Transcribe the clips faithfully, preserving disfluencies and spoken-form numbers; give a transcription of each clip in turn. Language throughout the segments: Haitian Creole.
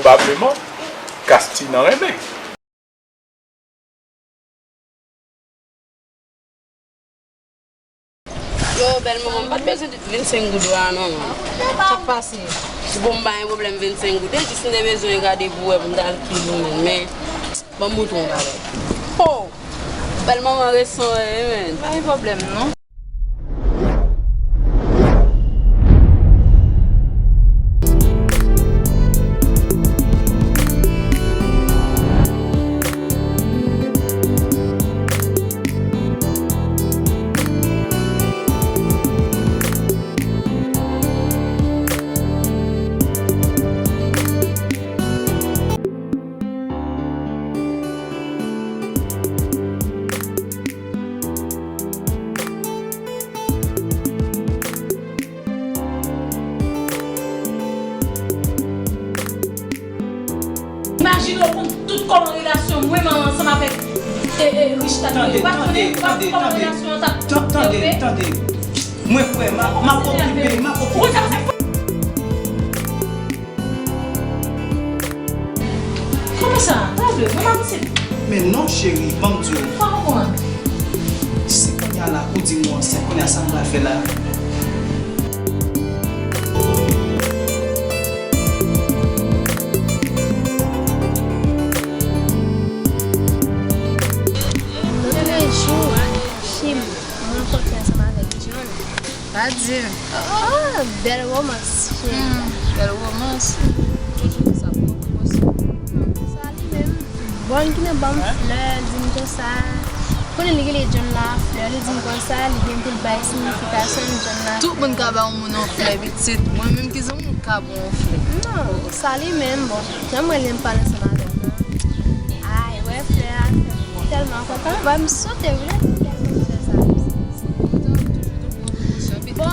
Probableman, Kasti nan renmen. Yo, bèl manman, m pa t bezwen vennsenk goud la, non, non. Sa k pase? Bon, m pa gen pwoblèm vennsenk goud. E jis m te bezwen gade pou wè pou m ta al kilomèt, men ban m montre w yon bagay. Ho! Bèl manman reson, wi, men. Pa gen pwoblèm, non. Imajine w konn tout kòman relasyon mwen menm ansanm avèk, e, e, Rich t ap ye. Ou pa t konnen, ou pa t konn kòman relasyon an t ap devlope. Tande, tande, tande. Mwen kwè, m ap, m ap okipe, m ap okipe. Kòman sa? Pa vle, mwen pa panse. Men non, cheri, ban m di w. Pa konprann. Si kounye a la, ou di m ou ansent, kounye a sa m pral fè la? Premye jou, Chim, m rankontre ansanm avèk John. Pa di m. Oh, bèl romans, cheri. Hmm, bèl romans. Toujou konsa pou pwomosyon. Sa li menm. Bon, ki nan ban m flè, li di m konsa. Konnen li rele John la flè, li di m konsa, li gen pou l bay siyifikasyon John la. Tout moun ka ba yon moun yon flè, pitit. Mwen menm ki zanmi m ka ba w yon flè. Non, sa li menm, bon. Jan mwen li m pale ansanm avè l nan. Ay, wè flè a, tèlman kontan, wè m sote vre, tèlman flè sa. Bon,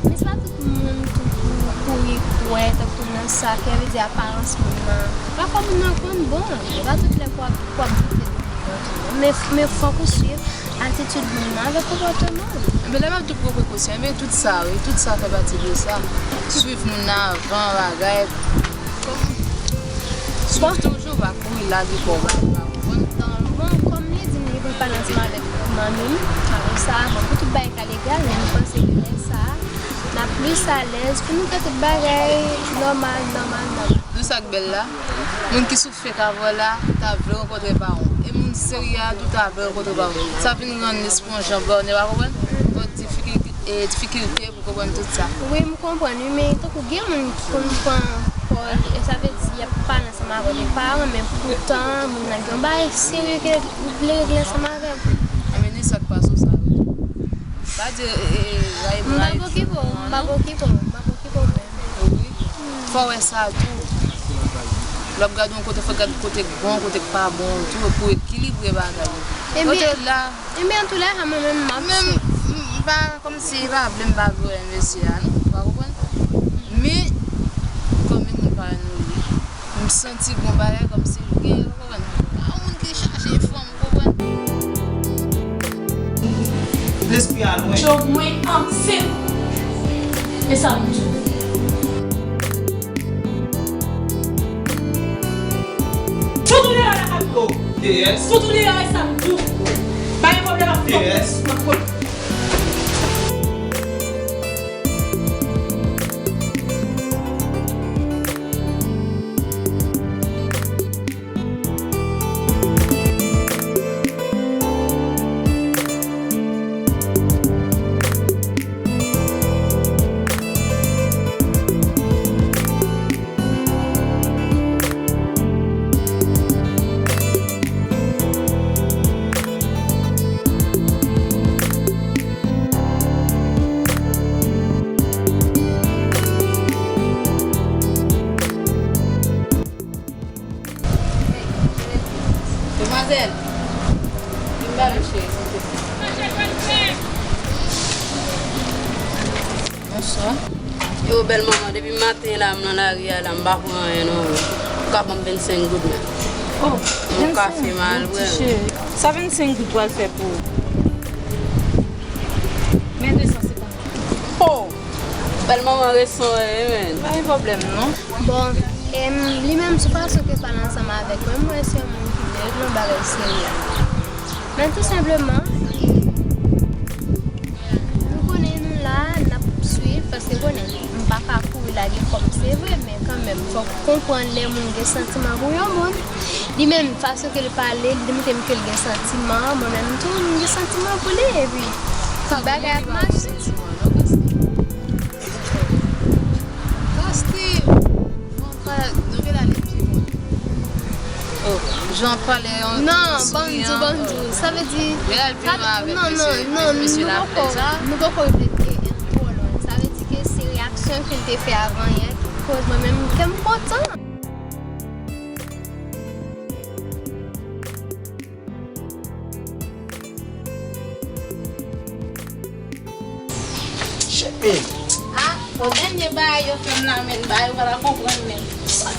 men se pa tout moun tou pou kouri kwè tankou nan sa, kè vle di aparans moun nan. Pafwa moun nan konn bon, e pa tout lè pou w ap, pou w ap doute de moun nan tou. Men, men fòk ou swiv atitid moun nan avèk konpòteman l. Enben, lè m ap tou pran prekosyon, enben, tout sa, wi, tout sa fè pati de sa. Swiv moun nan avan, bagay. Swiv toujou, pa kouri lage kò w, pa, pa konprann. Bon, kòm li di m li konn pale ansanm avèk manmi m, apre sa, bon, pou tout bagay ka legal, men m panse ke lè sa a, n ap plis alèz pou nou fè tout bagay nòmal, nòmal, nòmal. Nou sa k bèl la, moun ki sou fake avè w la, ta vle rankontre paran w. E moun serye a tou ta vle rankontre paran w. Sa vin rann lespri w an jan bòne, pa konprann? Yon difikil-, e, difikilte pou konprann tout sa. Wi, m konprann, wi, men tankou gen moun ki konn pran kò, e sa vle di y ap pale ansanm avè de paran, men poutan moun nan gen yon bagay serye ke li vle regle ansanm avè l. Enben, ni sa k pase w sa, wi. Pa di, e, e, e, m pa okipe w, m pa okipe w, m pa okipe w menm. Wi. Fò w wè sa tou. Lè w ap gade yon kote, fò w gade kote k bon, kote k pa bon tou, pou ekilibre bagay yo. Ebyen, kote la, ebyen, antoulèka, mwen menm, m ap swiv. M pa, kòmsi, pa vle m pa vle wè mesye a, non, ou pa konprann? Men, kòm yon moun parèy nou ye, m santi gon bagay kòmsi l gen, ou konprann? Pa yon moun ki chache fanm, ou konprann? Lespri a lwen. Djo mwen ansent. E sa m di w. Fout ou deyò lakay mwen. Oh, yes. Fout ou deyò, e sa m di w. Pa gen pwoblèm ak fòk. Yes. M ap fout. Demwazèl, vin ba nou cheri, silvouplè. Bonswa. Yo, bèl manman, depi maten la, m nan lari a la, m pa pran anyen non. Ou ka ban m vennsenk goud la. Oh, yon kafe m al bwè. Sa vennsenk goud pral fè pou ou? Men de san senkant. Oh, bèl manman. Mwen reson e men. Pa gen pwoblèm non. Bon, em, li menm sou fason ke l pale ansanm avèk mwen, m wè se yon moun ki vle regle yon bagay serye. Men tou senpleman, nou konnen nou la, n ap swiv, paske konnen, m pa ka kouri lage kò m, se vre, men kanmenm, fòk ou konprann lè moun gen santiman pou yon moun. Li menm, fason ke l pale, li montre m ke l gen santiman, mwen menm tou, m gen santiman pou li, epi tout bagay ap mache. Kaste, bon, pa, nou gen la li pi bon. Oh, jan pale yon Non, souri, bonjou, hein. Bonjou. Sa vle di, Real pi sa, mal avèk non, mesye, non, non, mesye nou la poko, fè sa. Nou poko rive twò lwen. Sa vle di ke se reyaksyon ke l te fè avan yè ki koz mwen menm kè m kontan. Shit, man. Ah, bon, dènye bagay yo fè m la, men, bagay yo pa ta konprann, men. Sa,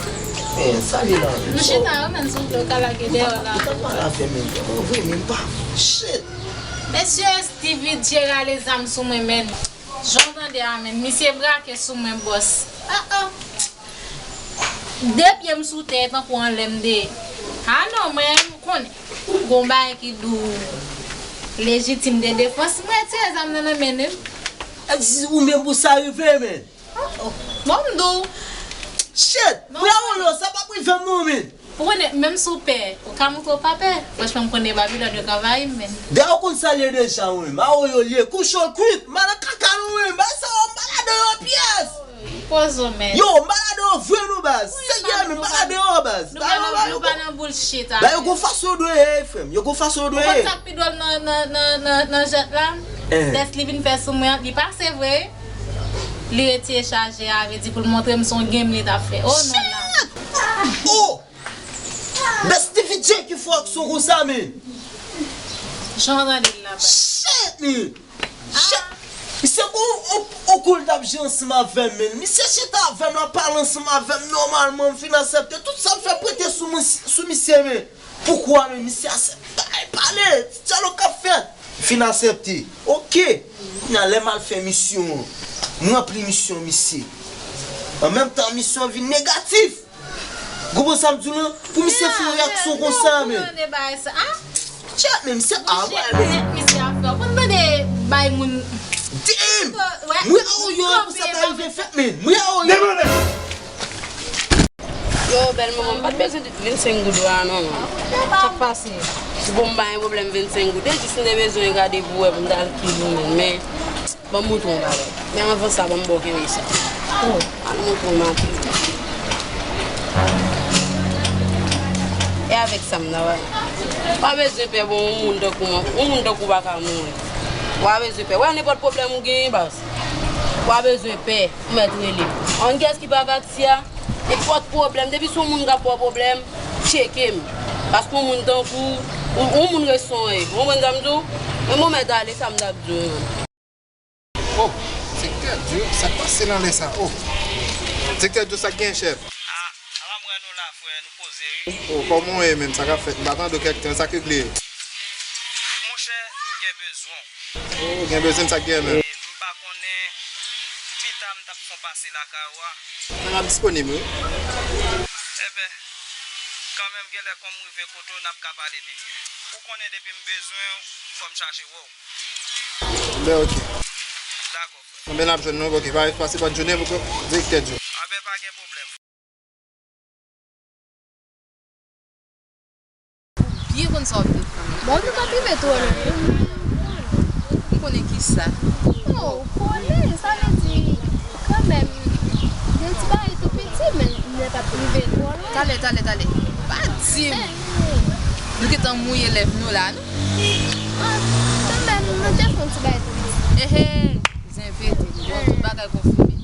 men, sa li la, men. Nou chita yo, men, souple, yo ka lage deyò la. Ou pa pale avè m, men. An vre, men, m pa, shit. Mesye, Steevy J rale zam sou mwen, men. Jan w tande a, men. Misye brake sou mwen, bòs. Ah, ah. De pye m sou tè tankou anlè m de. Ah non, mwen, m konnen. Gon bagay ki di w lejitim de defans, m retire zam nan nan men l. Ou menm pou sa rive, men. Oh, oh. Bon, m di w. Shit! Mwen a ou yo, sa p ap rive m non, men. Ou konnen, menm si w pè, ou ka montre w pa pè. Franchman, m konnen Babilòn yo ka anvayi m, men. Dayè, ou konn sa l ye deja, ou menm. A ou yo l ye, kouche w kwit, m al nan kaka nou, men. Bay sa yo, m pa ladan yo pyès. Pozo, men. Yo, m pa ladan yo vre non, baz. Serye, men m pa ladan yo, baz. Nou pa nan, nou pa nan bullshit, ba yo gon fason yo dwe ye, frè m. Yo gon fason yo dwe ye. Ou konn sa k pi dwòl nan, nan, nan, nan, nan jèt la? Eh. Tès li vin fè sou mwen an, li pase vre. Li retire chaje a, vle di pou l montre m se yon game li t ap fè. Oh, non, la. Oh! Bèl Steevy J ki fè w ak son konsa, men. Jan w tande l la, baz. Shit, men. Shit. Misye gon on, on kou l t ap jwe ansanm avè m, men. Misye chita avè m, l ap pale ansanm avè m nòmalman, m fin aksepte. Tout sa l fè prete sou mwen, sou misye, men. Poukwa, men? Misye aksepte, pale, dyalòg k ap fèt. M fin aksepte. Oke. Kounye a, lè m al fè misyon an, m ranpli misyon misye. An menm tan, misyon an vin negatif. Ou konprann sa m di w lan? Pou misye fè yon reyaksyon konsa, men. Tchè, men misye a, men. Misye a fè. Ou konn tande bay moun. Damn! Mwen a ou yo, pou sa ta rive fèt, men. Mwen a ou yo. Yo, bèl manman, m pa t bezwen vennsenk goud ou a non, man. Sa k pase? Bon, m pa gen pwoblèm vennsenk goud. E jis m te bezwen gade pou wè pou m ta al kilomèt, men. Ban m montre w yon bagay. Men anvan sa, ban m ba w kenbe sa. Oh. Al montre w maten. E avèk sa m nan, wè. Pa bezwen pè, bon, yon moun tankou mwen, yon moun tankou w pa ka mouri. Pa bezwen pè. Wè, nenpòt pwoblèm ou genyen, baz. Pa bezwen pè, ou mèt rele m. An kiyès ki pa Vaxi a? Nenpòt pwoblèm, depi se yon moun k ap ba w pwoblèm, tcheke m. Paske yon moun tankou w, yon moun reson e. Ou konprann sa m di w? Men mwen mèt ale, sa m t ap di w, man. Oh, direktè Djo, sa k pase nan lè sa? Oh, direktè Djo, sa k gen, chèf? Ah, apa m wè nou la, frè, nou poze, wi. Oh, kòman w ye menm? Sa k ap fèt? M pa tande w kèk tan, sa k regle? Monchè, m gen bezwen w. Oh, gen bezwen, sa k gen menm? E, m pa konnen, pita m t ap fè w pase lakay ou a. Mwen ap disponib, wi. Enben, kanmenm, genlè kòm m rive kote w, n ap ka pale pi byen. Ou konnen depi m bezwen w, fò m chache wè w. Ben, oke. Dakò, frè. Enben, n ap jwenn nou, oke. Pa, pase bòn jounen, direktè Djo. Anben, pa gen pwoblèm. Ou byen konn sa w ap di fanmi. Bon, nou p ap rive twò lwen. M konnen kisa. Oh, ou konnen, sa vle di, kanmenm, gen ti bagay tou piti, men nou p ap rive twò lwen. Talè, talè, talè. Pa di m. Eh, eh. Nou gentan mouye lèv nou la, non? Ah, kanmenm, nou te fè yon ti bagay tou piti. Ehe, zen pete. Bon, tout bagay konfime.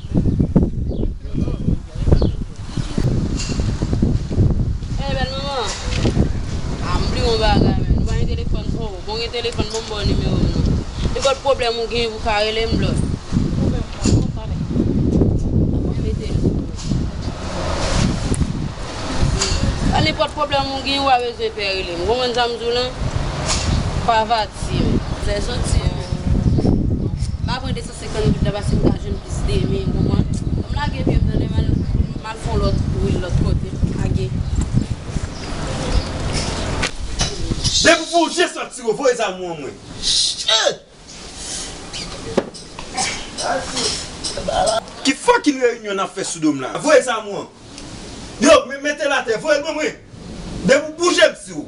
Ey, bèl manman. Ah, m bliye yon bagay, men. Nou pa gen telefòn? Oh, bon, gen telefòn, bon, m ba w nimewo m nan. Nenpòt pwoblèm ou gen, ou ka rele m lòt. Pwoblèm pa, pwoblèm pa, men. Mete l. Pa nenpòt pwoblèm ou gen, ou pa bezwen pè rele m. Ou konprann sa m di w lan? Pa vati, men. Lè soti, men. M pa pran De san senkant goud la, paske m ta jwenn plis demen, ou konprann? Ban m lage pye m, tande, m al, m al fè yon lòt woul lòt kote. Lage. Depi pou je sòti, voye zam ou an mwen. Shit! Ki fucking reyinyon n ap fè sou do m la? Voye zam ou an. Yo, me-, mete l atè, voye l ban mwen. Depi w bouje, m si w.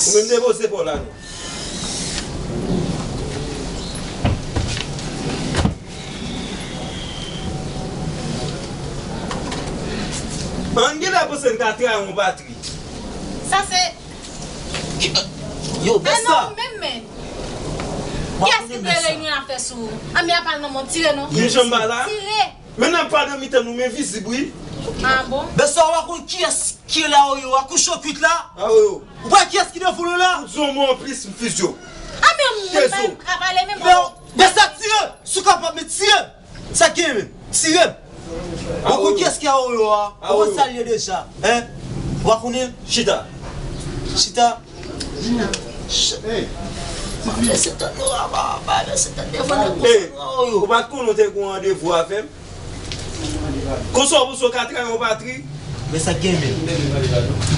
Ou menm depoze pa w la, non. An gen lè panse n ka trayi yon patri. Sa se Yo, bèsa. Ah non, ou menm, men. Kiyès ki te reyinyon ap fè sou ou? Anmè, a pa l nan mwen, tire non. Gen janm ba la. Tire. Men n ap pale nan mitan nou, men vizib, wi. Ah bon? Bèsa, ou pa konn kiyès ki la, Oyo, a kouche kwit la? Ah, Oyo. Ou pa kiyès ki defoule la? Ou di yon mo anplis, m fizye w. Ah, men moun pa ka pale menm. Bèsa, tire. Si w kapab, men tire. Sa k gen menm? Tire m. Ou konn kiyès ki a Oyo a? Ou konn sa l ye deja? Hein? Ou pa konnen l? Chita. Chita. Chita. Hey. Mwen fè se tann nou aba, aba, fè se tann devan nou konsa nou a Oyo. Ou pa t konnen w te gen yon randevou avè m? Konsa w panse w ka trayi yon patri? Men sa k gen menm. M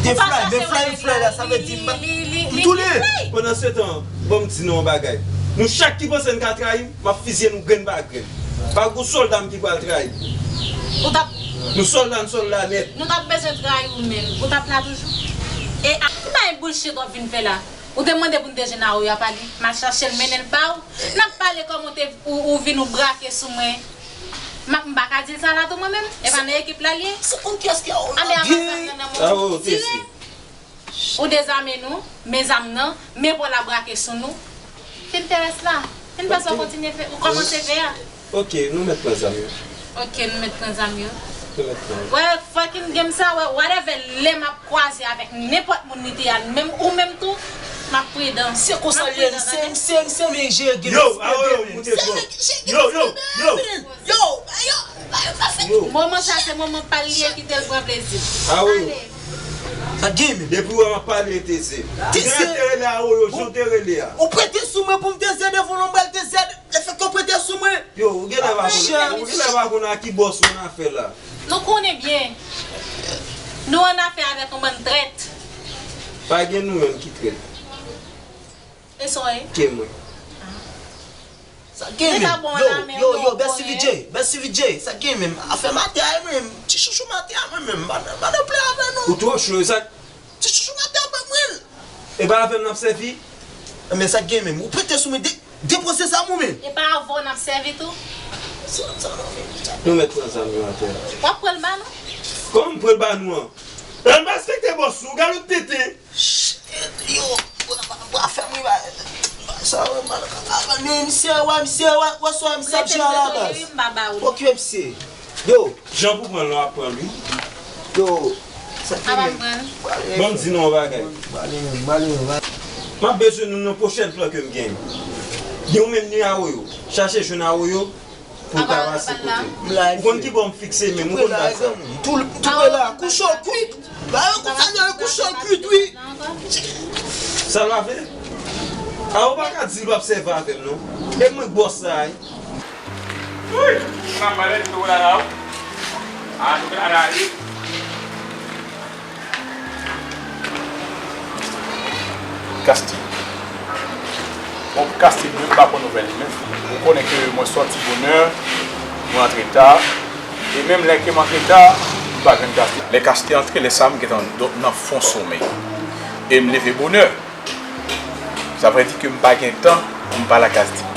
te fly, men fly, fly la, sa vle di m pa t, m tounen. Pandan se tan, ban m di nou yon bagay. Nou chak ki panse n ka trayi m, m ap fizye nou grenn pa grenn. Pa gon sòlda m ki pral trayi. Ou t ap Nou sòlda, n sòlda nèt. Nou t ap bezwen trayi w menm. Ou t ap la toujou. E a, ki bagay bullshit w ap vin fè la? Ou te mande pou n te jwenn a Oyo a pale. M al chache l, mennen l ba w. N ap pale kòman w te, ou, ou vin ou brake sou mwen. M ap, m pa ka di l sa la tou mwen menm. E pa nan ekip la l ye. Se konn kiyès ki a Oyo. Anben, avan sa, nan mwen. Tire. Ou dezame nou, men zam nan, men pa w la brake sou nou. Fin fè rès la. Fin fè sa w kontinye fè, ou kòmanse fè a. Ok, nou mèt pran zam yo. Ok, nou mèt pran zam yo. Nou mèt pran. Wè, fucking game sa, wè, whatever, lè m ap kwaze avèk nenpòt moun li te a, menm ou menm tou, m ap pridan. Se konsa l ye, se, se, se men jere game. Yo, a, yo, koute twòp. Yo, yo, yo. Yo, yo, yo, pa fè. Moman sa, se moman pa l ye, kite l pran plezi. A, yo. Ale. Sa gen menm. Depi w wè m ap pale, Teze. Teze. Jan te rele a, Oyo, jan te rele a. Ou prete sou mwen pou m Teze devan lonbrèl Teze. Lefètke w prete sou mwen. Yo, ou genlè pa konn, ou genlè pa konn a ki bòs ou nan afè la. Nou konnen byen. Nou an afè avèk yon bann trèt. Pa gen nou menm ki trèt. E sa w ye? Ke mwen. Sa gen menm. Yo, yo, yo, Bèsi V J, Bèsi V J, sa gen menm. Afè matè a menm, ti chouchou matè a mwen menm, m pa nan, m pa nan plan avè nou. Ou twò cho, e sa? Ti chouchou matè a mwen. E pa avè m n ap sèvi? Men sa gen menm. Ou prete sou mwen, de, depoze zam ou menm. E pa avè w n ap sèvi tou? Nou mèt pran zam yo atè a. W ap pran l ba nou? Kòman m pran l ba nou an? Ann respekte bòs ou, gade lòt tenten. Shit, yo, bra, bra, bra fè m rive. Sa, wè, mal, men misye, wè, misye, wè, wè, sa, misye ap jere a la baz. Okipe misye. Yo. Jan pou pran l, w ap pran l, wi. Yo. Sa ki menm? Ban m di nou yon bagay. M ap bezwen nou nan pwochèn plan ke m genyen. Gen yon menm ni a Oyo. Chache jwenn a Oyo. Pou l ka pase kote m. Ou konn ki bò m fikse menm, ou konn bagay sa. Tou, tou la, kouche w kwit. Ba yo konsa, yo kouche w kwit, wi. Sa l pa vle? A, ou pa ka di l p ap sèvi avè m, non. E mwen k bòs la, wi. Wi, m ap pale, m tou la la, wi. A, nou la la, wi. Casting. Bon, casting, mwen pa pran nouvèl li menm. Ou konnen ke mwen sòti bonè, mwen antre ta. E menm lè ke m antre ta, m pa jwenn casting. Lè casting antre, lè sa a m gentan do-, nan fon somèy. E m leve bonè. Sa vle di ke m pa gen tan pou m pale ak casting.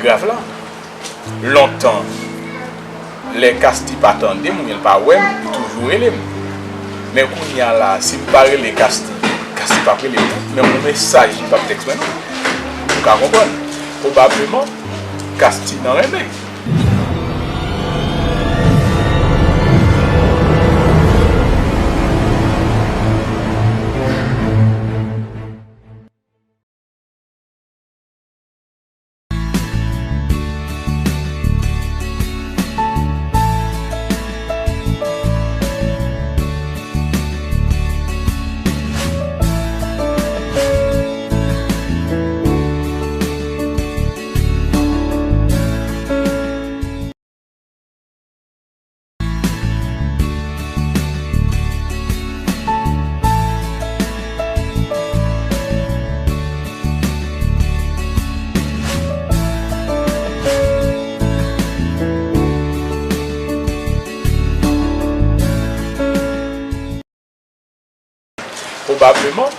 Grav la. Lontan, lè Kasti pa tande m oubyen l pa wè m, li toujou rele m. Men kounye a la, si m pa rele Kasti, Kasti p ap rele m non. Menm yon mesaj li p ap tèks mwen non. Ou ka konprann. Pwobableman, Kasti nan renmen. Pwobableman,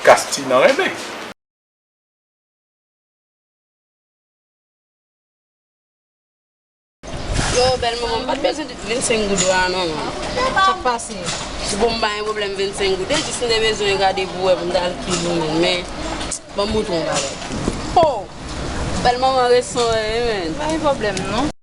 Kasti nan renmen. Yo, bèl manman, m pa t bezwen vennsenk goud la non, manman. Sa k pase? Bon, m pa gen pwoblèm vennsenk goud. E jis m te bezwen gade pou wè pou m ta al ki goumen. Men, ban m montre yon bagay. Ho! Bèl manman resan, wi, men. Pa gen pwoblèm non.